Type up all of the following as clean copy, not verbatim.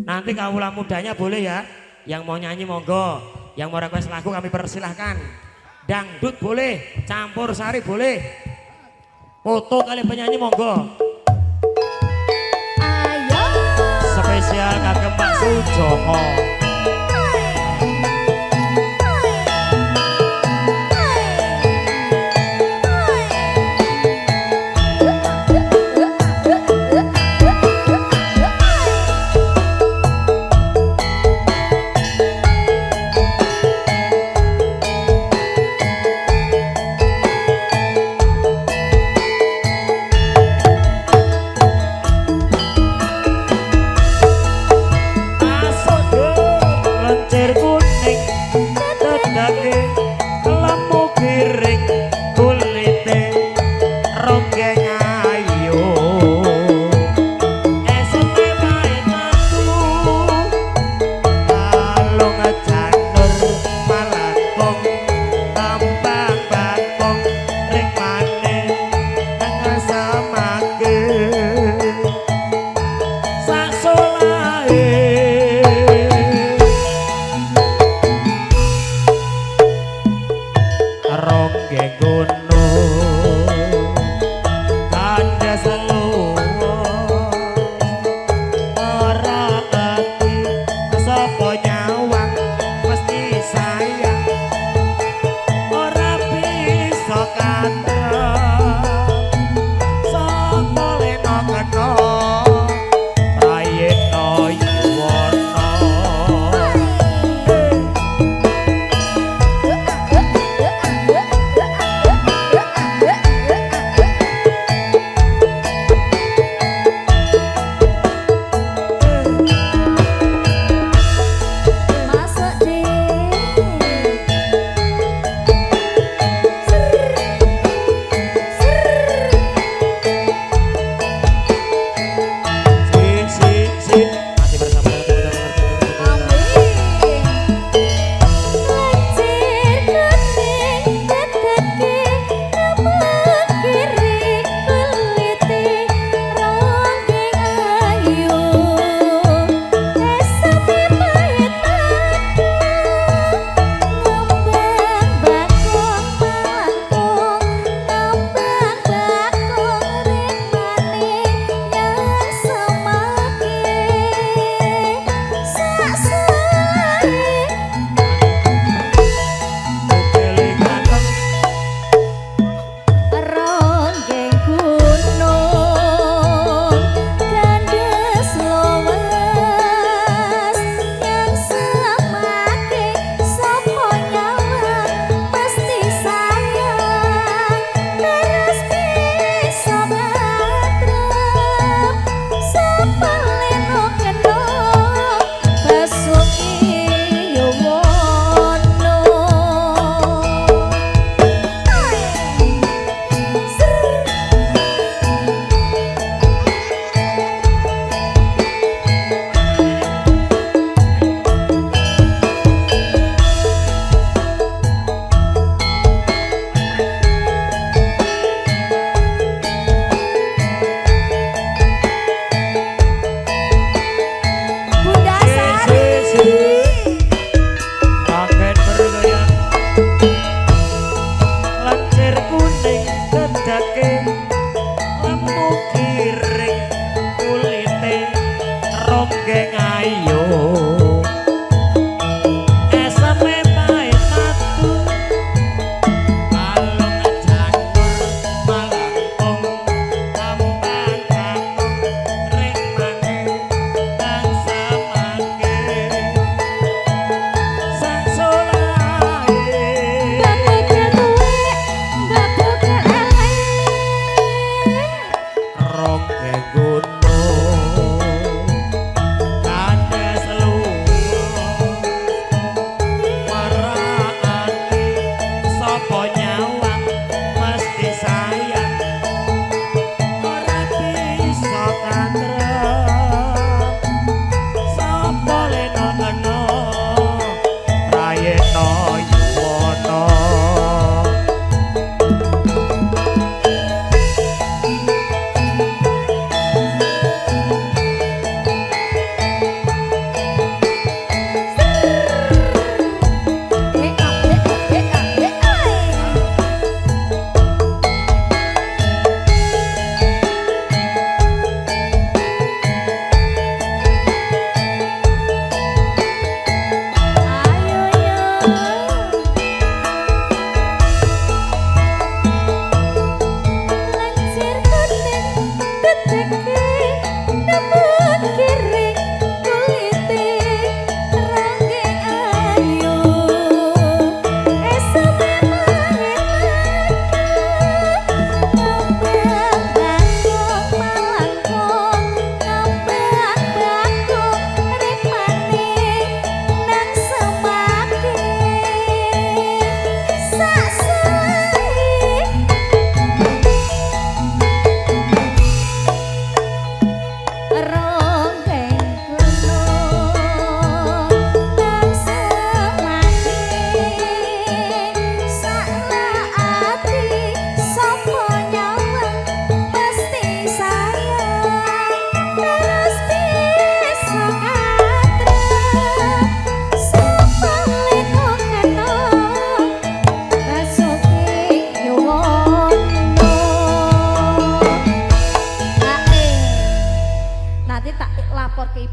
Nanti kawula mudanya boleh ya. Yang mau nyanyi monggo, yang mau request lagu kami persilahkan. Dangdut boleh, campur sari boleh. Foto kali penyanyi monggo. Ayo. Spesial kagem Pak Sujoko. Masuk deh.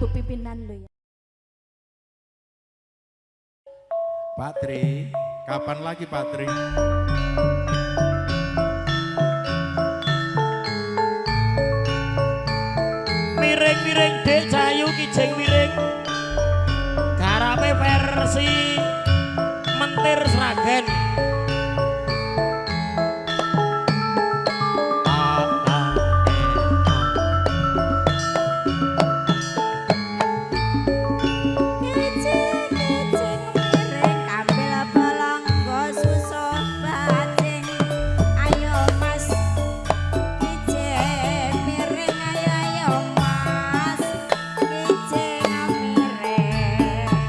Ibu pimpinan lho ya. Pak Tri, kapan lagi Pak Tri? Miring-miring Dek Cayu kijing miring. Garape versi Mentir Sragen. A A E A. Kijing-kijing miring kambil belangga susuh bacing. Ayo Mas kijing miring, ayo ayo Mas kijing miring.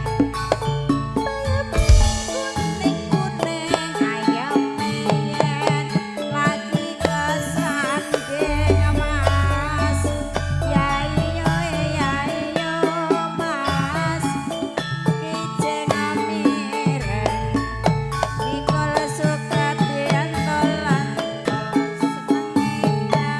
Kuning-kuning ayam yen lagi kesanding Mas. Ya iyo ya iyo Mas kijing miring. Mikul Sukadianto lan senenge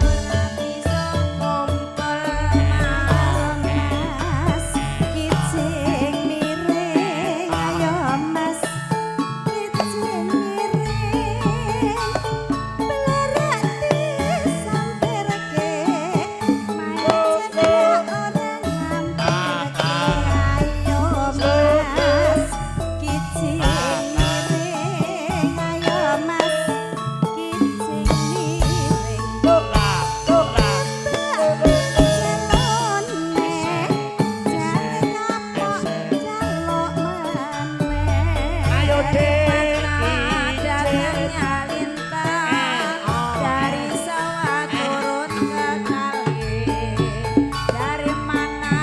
ora bisa kumpul Mas. Mas kijing miring, ayo Mas kijing miring, blerak disampirke, main ora ngampirke. Ayo Mas kijing miring, ayo Mas kijing miring. La la. Celone jare kapok jaluk meneh. Ayo Dek Datangnya lintah dari sawah turun ke kali. Dari mana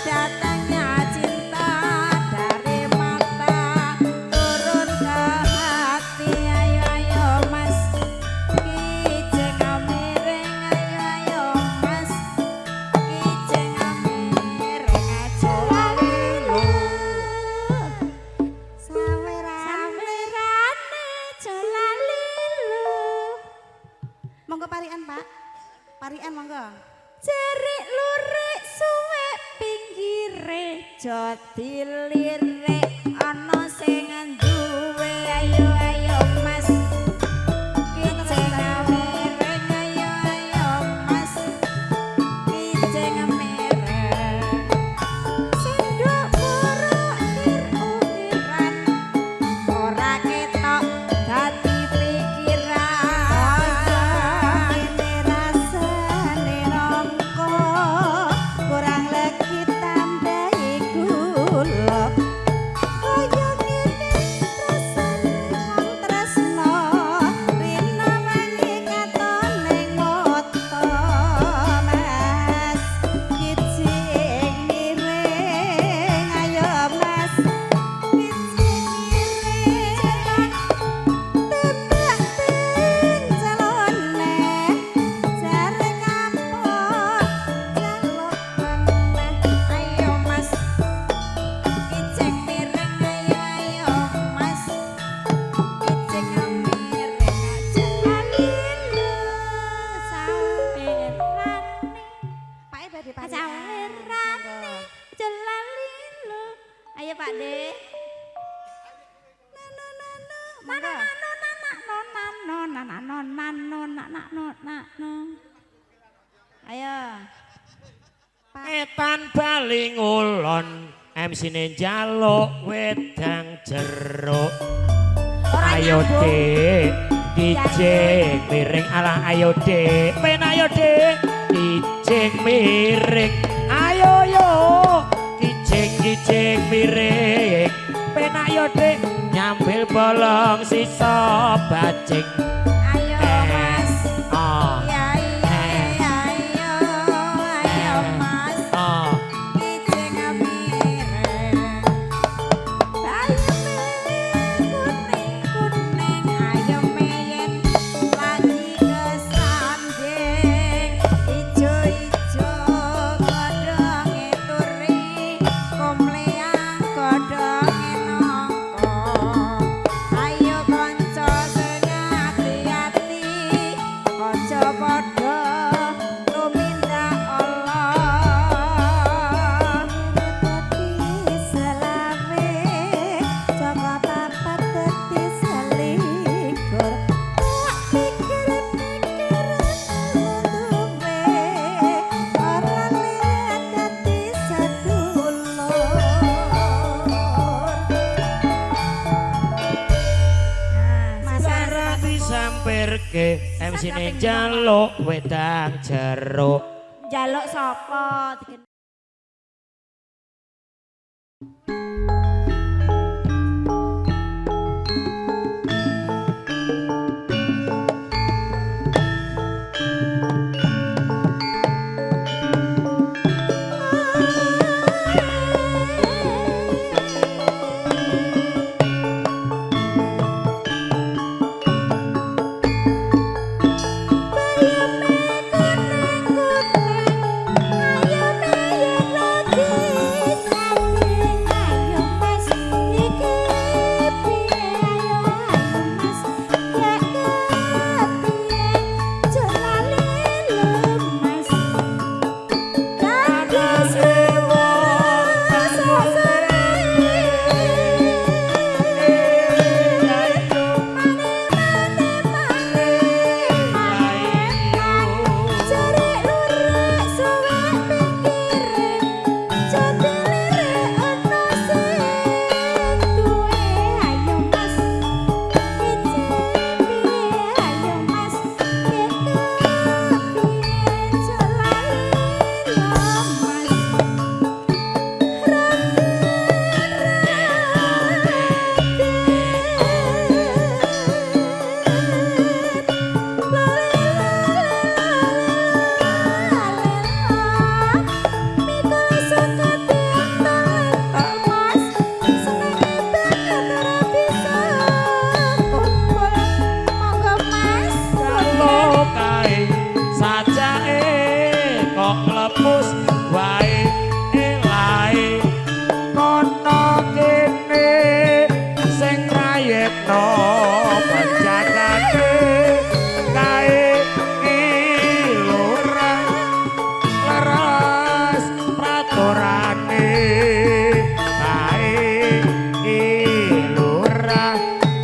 datangnya cinta? Dari mata turun ke hati. Ayo ayo Mas kijing miring, ayo ayo Mas kijing miring aja lali lu. Sawerane. Sawerane aja lali lu. Monggo parikan Pak. Parikan monggo. Jerik lurik suwek pinggire aja dilirik ana sing duwe. Ayo ayo Mas kijing miring, ayo ayo Mas kijing miring. Sendok borok ukir-ukiran ora ketok dadi pikiran. Kene rasane nangka kurang legi tambahi gula. Kaya ngene rasane wong tresna rina wangi katon ning mata. Mas kijing miring, ayo Mas kijing miring, tembak ting celone jare kapok jaluk meneh. Ayo Mas kijing miring, ayo ayo Mas kijing miring aja lali lu. Sawerane Pak e badhe parikan. sawerane aja lali lu. Ayo Pak De. Nano nano Nano monggo. nano nano nano nano nano nano nano. Ayo. Pak Etan bali ngulon MC-ne njaluk wedang jeruk. Ora Ayo nyambung. Dek kijing miring, alah ayo Dek pen, ayo Dek kijing miring, ayo yo kijing kijing miring pen, ayo Dek nyambil bolong sisa bajing. Ayo Mas. Ah Ya iya ya ayo ayo Mas ah. kijing miring. Bayeme kuning kuning ayam yen lagi kesanding. Ijo ijo godhonge turi komleang godhonge nangka. Ayo kanca sing ati Oke, MC ne njaluk wedang jeruk. Njaluk sapa?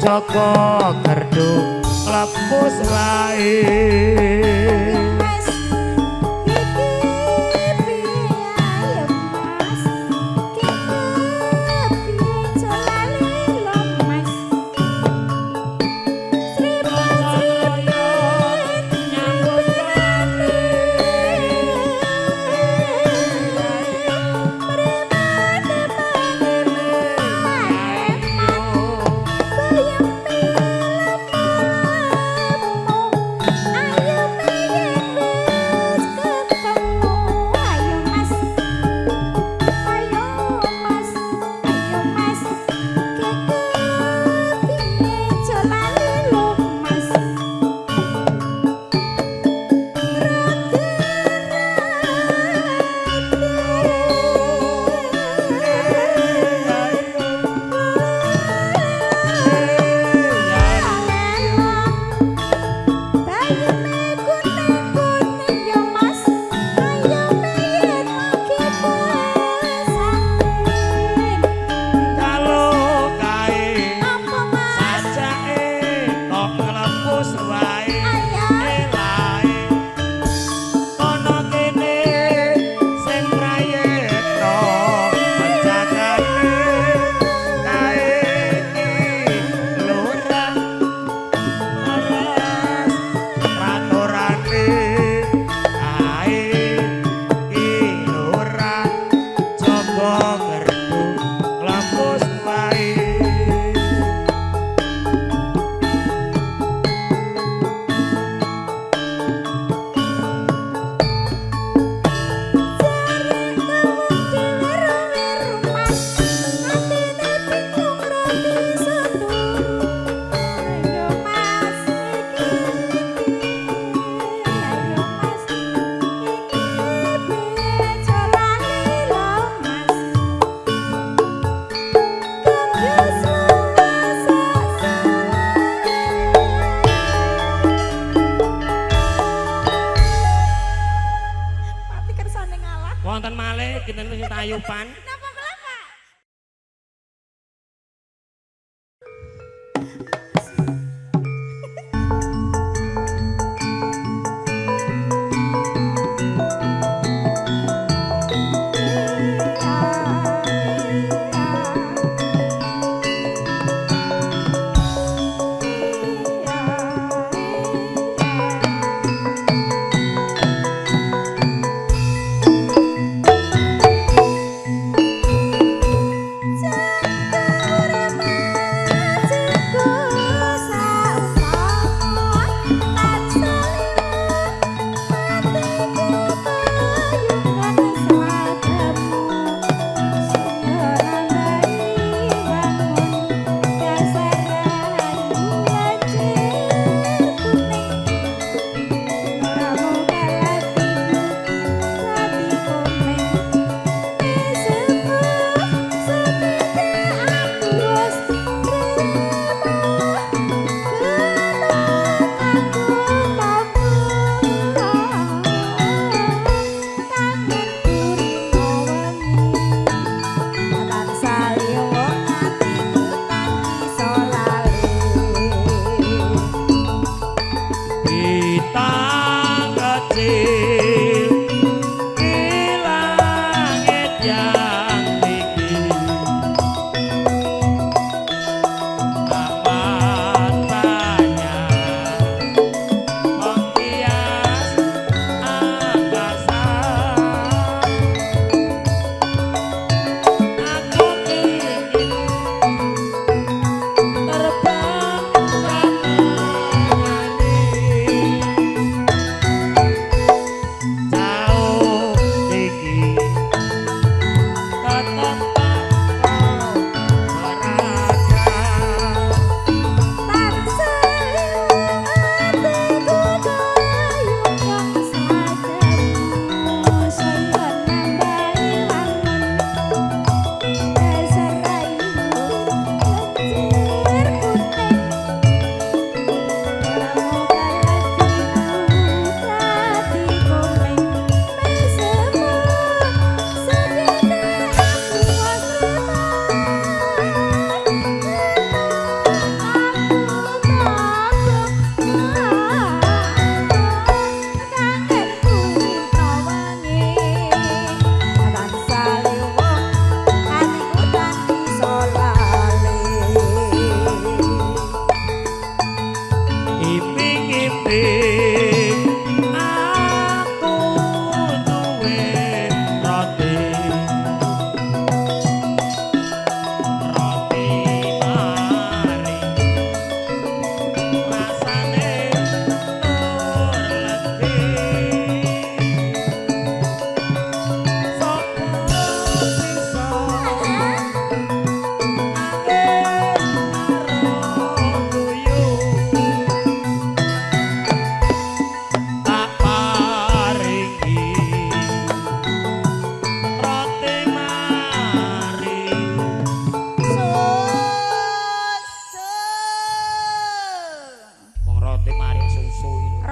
Joko gerdu lepus wae. Mas iki piye ayo Mas iki piye jalane lo Mas Wonten malih kinten sing tayupan. Napa kula, Pak?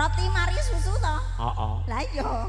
Roti mari susu to. Heeh. Lah iya.